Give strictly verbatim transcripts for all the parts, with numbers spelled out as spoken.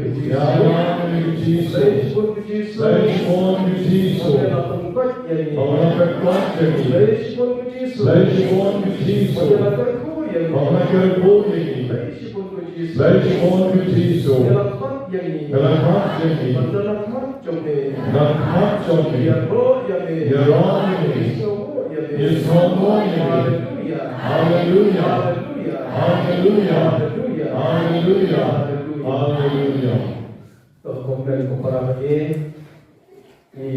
ïalam ïa ngi, Jisu. Leit shibun ïa ngi. Ba nga la pynkoit ïa ngi. Leit shibun ïa ngi. Leit shibun ïa ngi, Jisu. Ba nga la kyrkhu ïa ngi. Leit shibun ïa ngi, Jisu. Ïalam pat ïa ngi. Ïalam pat ïa ngi. Ban don ha khmat jong me. Don ha khmat jong me. Ïaroh ïa me. Ïaroh ïa me. Ïasngewnguh ïa me. Ïasngewnguh ïa me. Haleluya. Haleluya. Haleluya. Haleluya. Haleluya. Haleluya. To, kongsan ko para bangeit. Ngi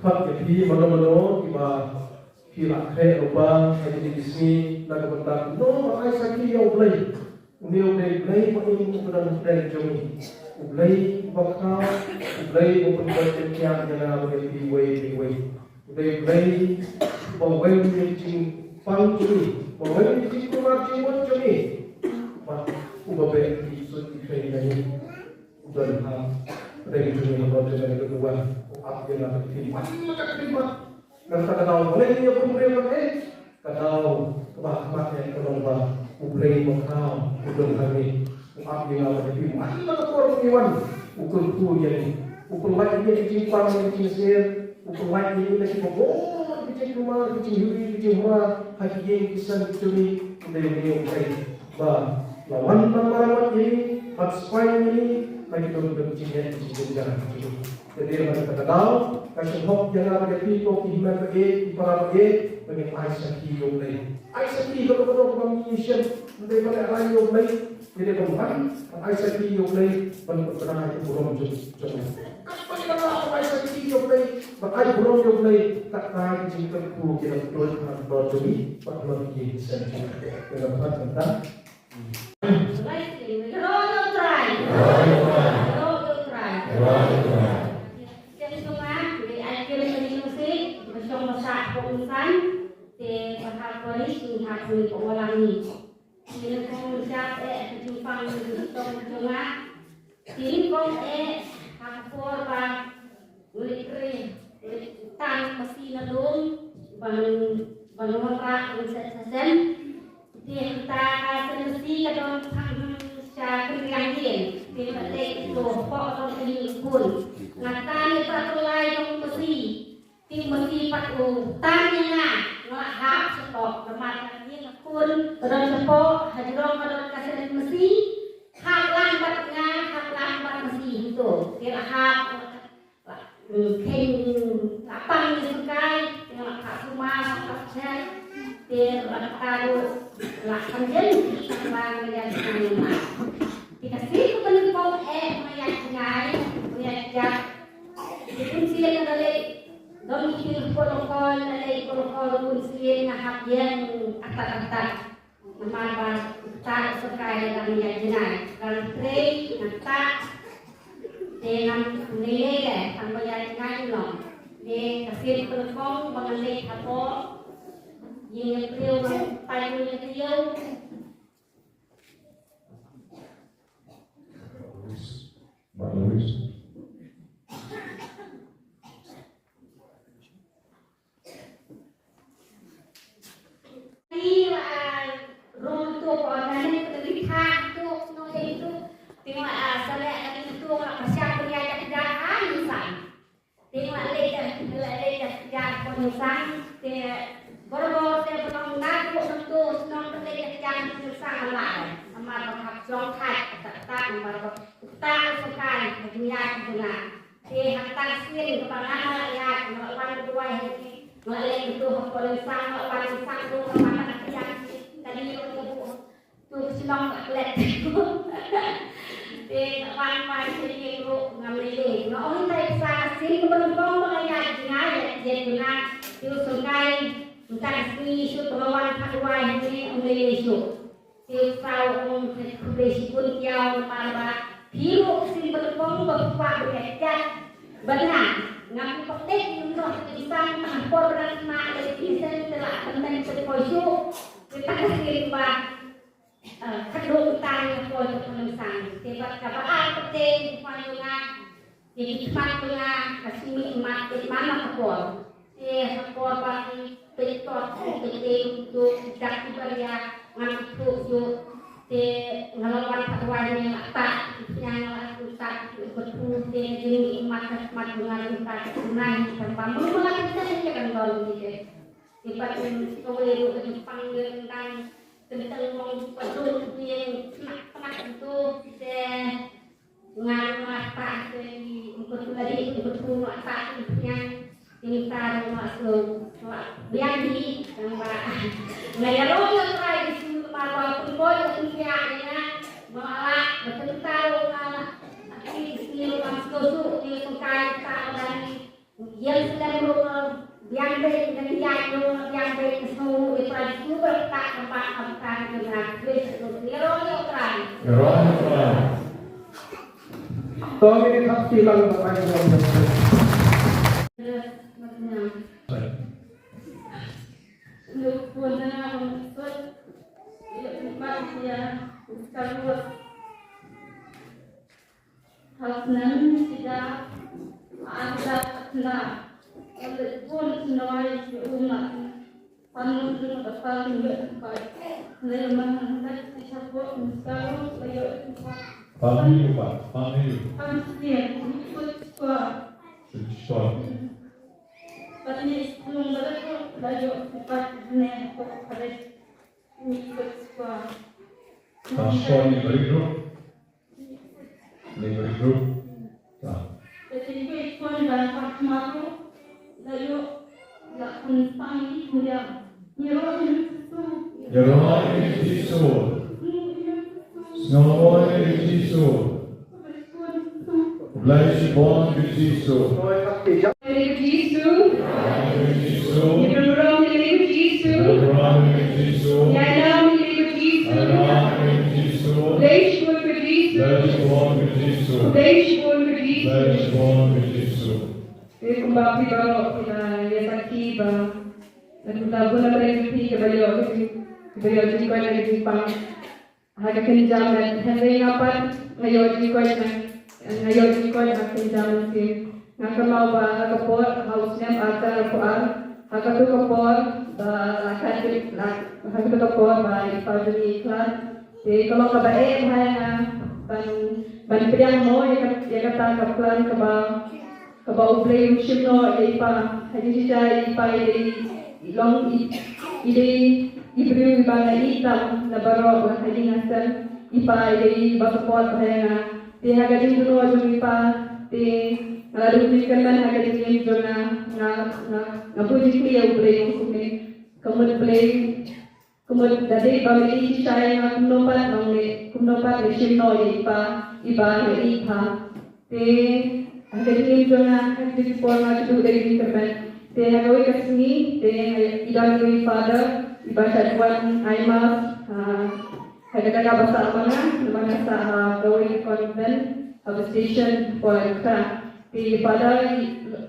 khot ïa phi mano mano kiba phi la khreh lypa ha kine ki sngi na ka bynta kumno ban ai sakhi ïa U Blei. Une U Blei, Blei ba im, uba don hapdeng jong ngi. U Blei uba khraw, U Blei uba pynbeit jingkhiah ïa nga bad ïa phi iwei pa iwei. U dei U Blei uba weng ïa ki jingpang jong ngi, uba weng ïa ki jingkulmar jingmut jong ngi. Bad uba beh ïa ki ksuid ki khrei jong ngi. U don hapdeng jong ngi, u don hapdeng jong ngi, u ap ïa nga bad ïa phi man la ka khyllipmat. Nangta ka daw ba leit ïa ka bynriew ka eh, ka daw kaba ha khmat eh ka long ba U Blei uba khraw u don ha ngi. U ap ïa nga bad ïa phi man la ka por ba ngi wan, u kyrkhu ïa ngi. U pynlait ïa ngi na ki jingpang na ki jingsngew, u pynlait ïa ngi na kiba bun ki jingkulmar, ki jinghuri, ki jinghura ha ki ïing ki sem ki jong ngi. U dei une U Blei ba la wan ban maramot ïa ngi, ban spah ïa ngi ha kito kiba jingeh ki jingjynjar ki jong ngi. Te dei ban kata ka daw ka sngewhok ïa nga bad ïa phi ko ki hynmen baieit, ki para baieit, ba ngin ai sakhi ïa U Blei. Ai sakhi kano kano kaba ngi ïashem, ym dei ban ai ïa U Blei. Te dei ban wan ban ai sakhi ïa U Blei ban pynbna ïa ka burom jong jong U Blei. Katba ngi la ai sakhi ïa U Blei, ban ai burom ïa U Blei, katta ki jingkyrkhu ki la khlaiñ halor jong ngi bad halor ki ïing ki sem jong ngi. Te la pynbna. Ïaroh ïa U Trai. Ïaroh ïa U Trai. Ïaroh ïa U Trai. Ïaroh ïa U Trai. Shisien jong nga, ngi ai kem ïa ngi nusik, ba shong ba sah hapoh Umsan, te ba ha Kori, ngi ha Kori ko Walang ngi. Ngi nyngkong jingshah eh, ka jingpang jingtong jong nga. Te nyngkong eh, ha ka por ba ngi leit ri, ngi leit tang masi na lum, ban, ban wanrah, ban set sa sem. Te hangta ka sem masi ka don tang sha kynriang ïing. Te ba leit to hapoh ka don ka ïing ka khun. Nga tang ïa ka tynrai jong masi. Te masi pat u tang ïa nga, nga la hap shapoh, namar ka ïing ka khun ka don shapoh, hajrong ka don ka sem masi. Hap lang bad nga, hap lang bad masi hangto. Te la hap, la, mm, kheiñ, la pang ïa u sngewsih, te la phah sumar, la phah sel, te la kata ruh, la kham jen, tang ba nga ïaid jngai. Te ka sien kaba nyngkong eh, nga ïaid jngai, nga ïaid jngai. Te bun sien nga da leit, don ki pil hapoh longkor, nga da leit hapoh longkor, bun sien nga hap ïeng artat artat. Namar ba uta u sngewsih nga ïaid jngai. Nga trei, nga ktah. Te ngam lei lei leh, tang ba ïaid jngai noh. Te ka sien kaba nyngkong ba nga leit hapoh ïing ïa briew, nga pai ïing ïa briew. Ba Louis. Te nga, ah, rung tu ko na ni tu ni tha tu no ye tu. Te nga, ah, sa leh ka ni tu nga pyrshang pyrshang ïa ka, ah, ni sa. Te nga leit, nga leit ïa ka jaka Umsan, te bor bor te ba long na tu, tu shnong te leit ïa ka jaka Umsan la. Namar ba hap jong thait, ta ta, namar ba ta u sngewsih, ka jingïaid jong nga. Te hangta sien kaba nga la ïaid, nga la wan duwai ha ki, nga la leit tu ha Umsan, nga la wan Umsan tu, nga la wan ha ka jaka, ka dei ka buh. Tu ka shnong ka klet. Te nga wan wan sha ïing ruh ngam lei lei. Nga ong ïa ka pisa ka sien kaba nyngkong ba nga ïaid jngai, ïaid jngai. Te u sngewsih, mynta ka sngi shuh ba nga wan pat duwai hangne, ym lei lei shuh. Te u pisa u ong, khublei shibun kiaw namar ba phi ruh ka sien kaba nyngkong ba phi kwah ban ïaid jngai bad nga. Ngam pat leit noh ka pisa, tang por ba nga sma leit pynïaseng te la kmen te poi shuh. Te ta ka sien ba Ah, ka dum tang ka por ka pynlong sang. Te bad kaba ar pateng ka pynlong nga. Te ki khmat ka nga, ka simi mat, te man ka por. Te Ïa ngan ïathuh ïa te nga long wan pat wai ne la ta ïa nga la tu ta ïa ka tu te jing i mat mat nga la ta ka tu nai ka ba mu la ka te ïa kan don ni te. Ni pat ni ko we ru ka jing pang ni dan tentang mong ka tu ni nak nak tu te Nga ma ta te i mkut lagi mkut ku ma ta i nya. Ini ta ma su ma biang di tang ba. Nga ya ro ya trai di su ma ba pun boy ya pun ya ina. Ma la betul ta ro ma. Aki di ma su su di su kai ta dan. Ïa slem ruh biang beit ngan ïaid ruh biang beit sngewthuh ïa ka super ka ka ba ka ka ka. Ïa rong ïa u Trai. Ïa rong ïa u Trai. To ngin ïa thap ti lang ba ka ïa rong ïa u Trai. Lut pun na sut. Lut pun ïa. Sekarang. Hal snem sida, hal sida, hal pun senoi, umma, panu dulu dapat nulak tempat. Nai mang nai sisa pun mustahil layo tempat. Panu pa, panu. Panu sien, ikut sekolah. Sekolah. Panu sekolah layo tempat ne kok kare. Ikut sekolah. Pasal ni beri dulu. Ni beri dulu. Nah. Jadi, ikut dan Fatma tu, lalu, la pun sang ni dia. Ni roh ni susu. Ni roh ni susu. Ni roh ni susu. Bless you, born with Jesus. Jisu. Jisu. Jisu. Jisu. Jisu. Jisu. Kumba phi baroh phi la ïa sakhi ba na ka bynta bun na ka ri jong phi kaba ïoh, kaba ïoh jingkoit na ka jingpang. Ha ka kynja met hynrei nga pat nga ïoh jingkoit, nga ïoh jingkoit ha ka kynja mynsiem. Nga kynmaw ba ha ka por ha u snem arhajar arphew ar, ha kato ka por ba la kat, ha kato ka por ba i pa jong ngi i khlad. Te ka long kaba eh bha ïa nga ban, ban pdiang mo ïa ka, ïa kata ka plan kaba kaba U Blei u shim noh ïa i pa. Hadien shisha i pa i dei, i long i, i dei i briew iba nga ïeit tam na baroh, la hadien nga shem i pa i dei iba support bha ïa nga. Te ha ka jingduh noh jong i pa te nga la duk jingkyrmen ha ka jingim jong nga, nga, nga, nga buh jingkylli ïa U Blei kum kumne. Ka mut Blei Kumno da dei ba me ïeit shisha ïa nga kumno pat nongleh, kumno pat me shim noh ïa i pa iba nga ïeit bha. Te ha ka jingim jong nga ha ka jingpor nga kduh da ka jingkyrmen. Te ha kawei ka sngi te i don kawei ka father iba shait wan ai mass ha, ha ka jaka ba sah ma nga, namar nga sah ha kawei ka convent ha Bagh Station, Paul Kra. Te i father i,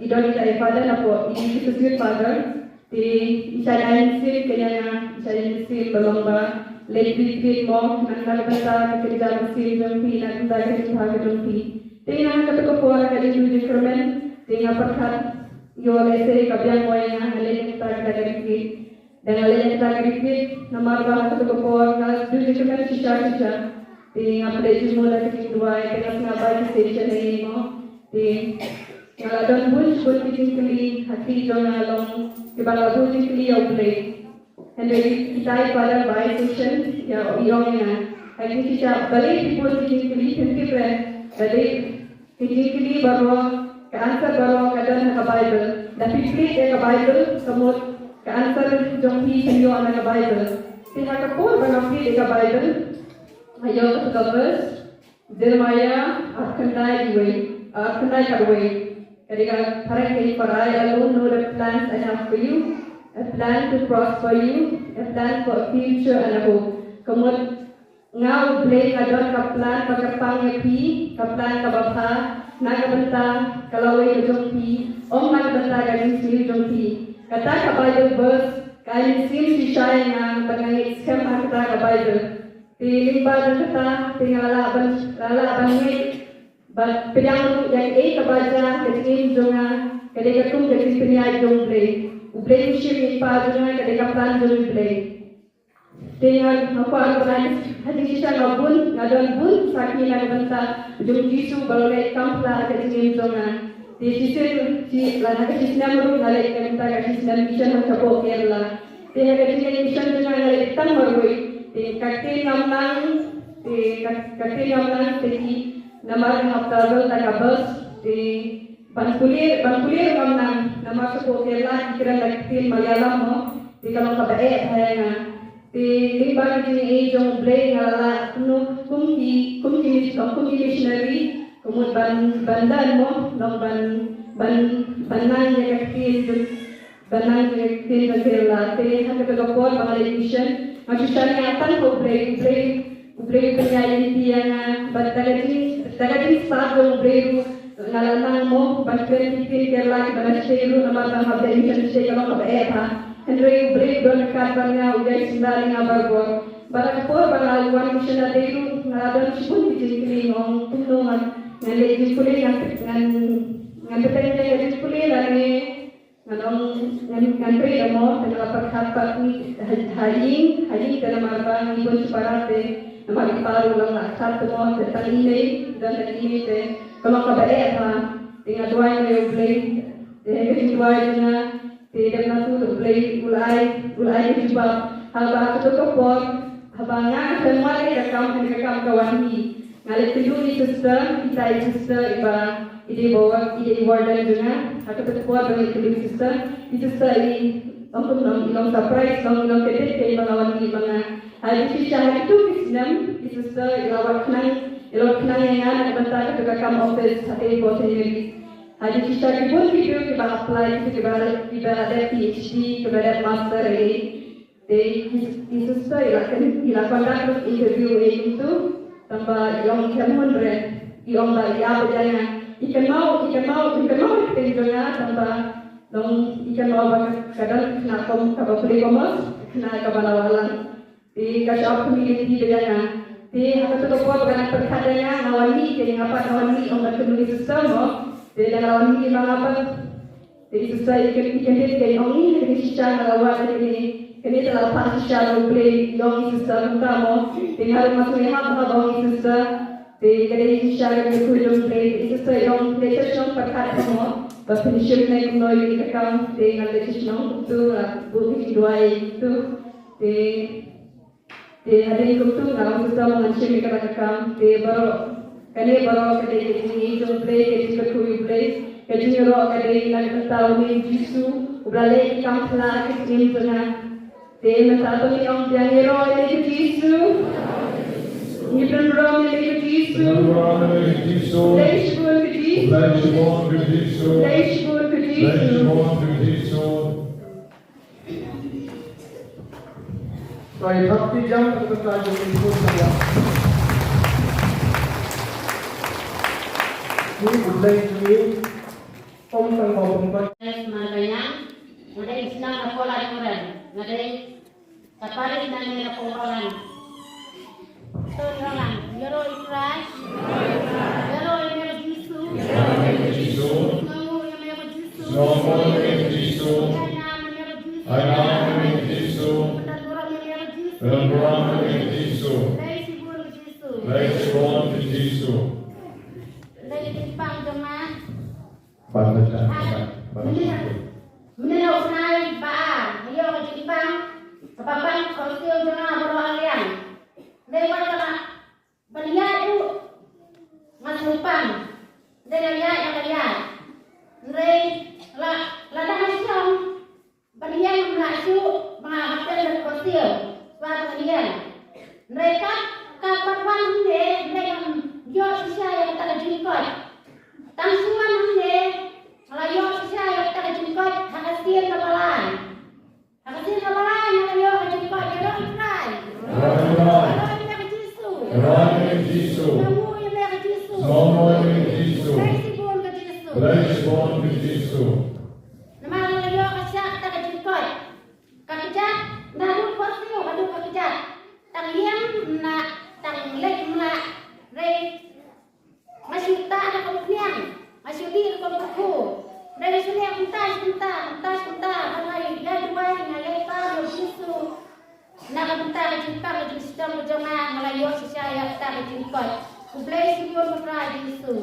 i don ita i father na po i associate father. Te i shait ai mynsiem kynja nga, i shait ai mynsiem ba long ba leit retreat mo, na ka bynta ka kynja mynsiem jong phi, na ka bynta ka jingbha ka jong phi. Te nga ha kato ka por ha ka jingduh jingkyrmen te nga pyrkhat ïoh lehse ka biang mo ïa nga, nga leit na kata ka retreat. Da nga leit na kata ka retreat namar ba ha kato ka por nga duh jingkyrmen shisha shisha. Te nga pynleit jingmut da ka jingduwai, te nga sngap ba ki station ne mo. Te nga la don bun bun ki jingkylli ha ki jong nga long kiba nga buh jingkylli ïa U Blei. Hynrei kita i father ba ai station ïa i ong ïa nga. Ha ki shisha balei ki bun ki jingkylli phin tip re. Balei ki jingkylli baroh, ka answer baroh ka don ha ka Bible. Da phi plie ïa ka Bible ka mut ka answer jong phi phin ïoh na ka Bible. Te ha ka por ba nga plie ïa ka Bible nga ïoh kato ka verse. Jeremiah arphew khyndai wei, arphew khyndai khatwei. Ka dei ka phareng ka, "For I alone know the plans I have for you, a plan to prosper you, a plan for a future and a hope." Ka mut nga U Blei nga don ka plan ba kyrpang ïa phi, ka plan kaba bha na ka bynta ka lawei ka jong phi, ym na ka bynta ka jingsniew jong phi. Kata ka Bible verse ka ai mynsiem shisha ïa nga bad nga ngeit skhem ha kata ka Bible. Te lyngba jong kata te nga la lah ban, la lah ban ngeit bad pdiang ruh ïa kaei kaba jia ha ka jingim jong nga, ka dei katkum ka jingpynïaid jong U Blei. U Blei u shim ïa i pa jong nga, ka dei ka plan jong U Blei. Te nga nga kwah ban ai ha jingshisha nga bun, nga don bun sakhi na ka bynta jong u Jisu ba u la leh kam pla ha ka jingim jong nga. Te shisien shi la ha ka shisnem ruh nga leh ka bynta ka shisnem mission ha shapoh Kerala. Te ha ka jingim mission jong nga nga leh tang marwei. Te ka ktien ngam nang, te ka ka ktien ngam nang te ki namar nga hap travel da ka bus. Te ban pule ban pule ruh ngam nang namar shapoh Kerala ki kren da ka ktien Malayalam mo. Te ka long kaba eh bha ïa nga. Te lyngba ka jingaiei jong U Blei nga la lah kumno kum ki kum ki mis- kum ki missionary, ka mut ban ban don mo, long ban ban ban nang ïa ka ktien jong ban nang ïa ka ktien jong Kerala. Te ha kata ka por ba nga leit mission nga shu shaniah tang ha U Blei, U Blei U Blei u pynïaid lynti ïa nga bad da ka jing da ka jingstad jong U Blei ruh nga la nang mo ban kren ki ktien Kerala kiba na shatei ruh namar ba hap leit mission shatei ka long kaba eh bha. Hynrei U Blei u don ryngkat bad nga, u ïai syndah ïa nga barabor. Bad ha ka por ba nga wan mission na Dei ruh nga la don shibun ki jingkylli, nga ong kumno ngan ngan leit jingpule, ngan ngan ngan bteng ïa ka jingpule lane ngan ong ngan ngan trei da mo, te nga la pyrkhat pat ha ha ïing ha ïing te namar ba ngi bun shipara te namar i pa ruh u la ngat khat te mo, te tang i mei don tang i mei te ka long kaba eh bha. Te nga duwai ïa U Blei, te ha ka jingduwai jong nga te dep nangtu te U Blei u la ai u la ai ka jubab. Haba ha kato ka por haba nga nga khlem wad ïa ka kam, kane ka kam ka wan hi. Nga leit kynduh ïa i sister, ita i sister iba i dei ba wa- i dei i warden jong nga. Ha kato ka por ba nga leit kynduh ïa i sister, i sister i ong kumno, i long surprise, long i long kyndiat kein ba nga wan hi ma nga. Ha jingshisha ha kito ki snem i sister i la wad khnang, i la wad khnang ïa nga na ka bynta kato ka kam office ha Temple Saint Mary's. Ha jingshisha ki bun ki briew kiba apply, kiba kiba dep PhD, kiba dep master ïa i. Te i i sister i la kyn- i la conduct interview ïa i kumto. Tangba i ong i khlem hun re. I ong ba i ap ïa nga. I kynmaw i kynmaw i kynmaw ïa ka ktien jong nga tangba long i kynmaw ba ka don ka khynnah kum kaba pule kum mos, ka khynnah kaba la wah lang. Te ka shah ap kum i lynti ba ïa nga. Te ha kato ka por ba ka dang pyrkhat ïa nga, nga wan mih, te nga pat nga wan mih, ong ka kynduh i sister mo. Te da nga wan mih ba nga pat. Te i sister i kyn- i kyndit, ka ong i kane shisha nga la wad ïa kane, kane te la phah shisha na U Blei, i ong i sister kumta mo. Te nga ruh nga sngew hap hap, ong i sister. Te ka dei shisha ka jingkyrkhu jong U Blei. Te i sister i ong, leit sha shnong pyrkhat mo ba phin shim ne kumno ïa ka kam. Te nga leit sha shnong kumto, nga buh ka jingduwai kumto. Te Te hadien kumto nga ong, sister, ngan shim ïa kata ka kam. Te baroh kane baroh ka dei ka jingïeit jong U Blei, ka jingkyrkhu ïa U Blei. Ka jingïaroh ka dei na ka bynta une u Jisu uba la leh ïa ki kam phylla ha ka jingim jong nga. Te mynta to ngin ong biang, ïaroh ïa lade U Jisu. Ngi pynburom ïa lade U Jisu. Pynburom ïa lade U Jisu. Khublei shibun khublei Jisu. Khublei shibun khublei Jisu. Khublei shibun khublei Jisu. Tuai thap ki jam ka ta jong i pun ka jam. Ni budai ni om tang bau pun. Yes, Marganya. Nga dei sna na Kola Duran. Nga dei Taparis na ni na Pongkalan. Ton Roland, ïaroh ïa u Trai. Ïaroh ïa u Jisu. Ïaroh ïa u Jisu. Sngewnguh ïa u Jisu. Sngewnguh ïa u Jisu. Ai nam ïa u Jisu. Ai nam ïa u Jisu. Pyndonkam ïa u Jisu. Pyndonkam ïa u Jisu. Khublei shibun Jisu. Khublei shibun Jisu. Khublei shibun jong nga. Ban baca, ban baca. Mynta, mynta u Trai ba ïoh ka jingpang, kaba pang ka siew jong nga baroh ha liang. Dei wat la ban ïaid ruh nga sngewpang. Dei la ïaid, la ïaid. Hynrei la, lada nga shong ban ïeng ngam lah shuh, ba nga hap ban leit ka siew ba ban ïeng. Hynrei kat, kat ban wan hangne, hynrei ngam ïoh shisha ïa kata ka jingkoit. Tang shu wan hangne nga la ïoh shisha ïa kata ka jingkoit ha ka sien kaba lai. Ha ka sien kaba lai nga la ïoh ka jingkoit, ïaroh ïa u Trai. Ïaroh ïa u Trai. Ïaroh ïa u Jisu. Ïaroh ïa u Jisu. Sngewnguh ïa u Jisu. Sngewnguh ïa u Jisu. Khublei shibun ka Jisu. Khublei shibun ka Jisu. Namar nga la ïoh ka shah kata ka jingkoit. Ka kjat, naduh ka siew haduh ka kjat. Tang ïeng ym lah, tang leit ym lah. Hynrei nga shu tah da ka umphniang, nga shu dih da ka umkyrkhu. Hynrei nga shu leh kumta, kumta, kumta, kumta. Bad nga ïai duwai, nga ïai pau ïa u Jisu na ka bynta ka jingim. Ïoh shisha ïa kata ka jingkoit. Khublei shibun, ko Trai Jisu.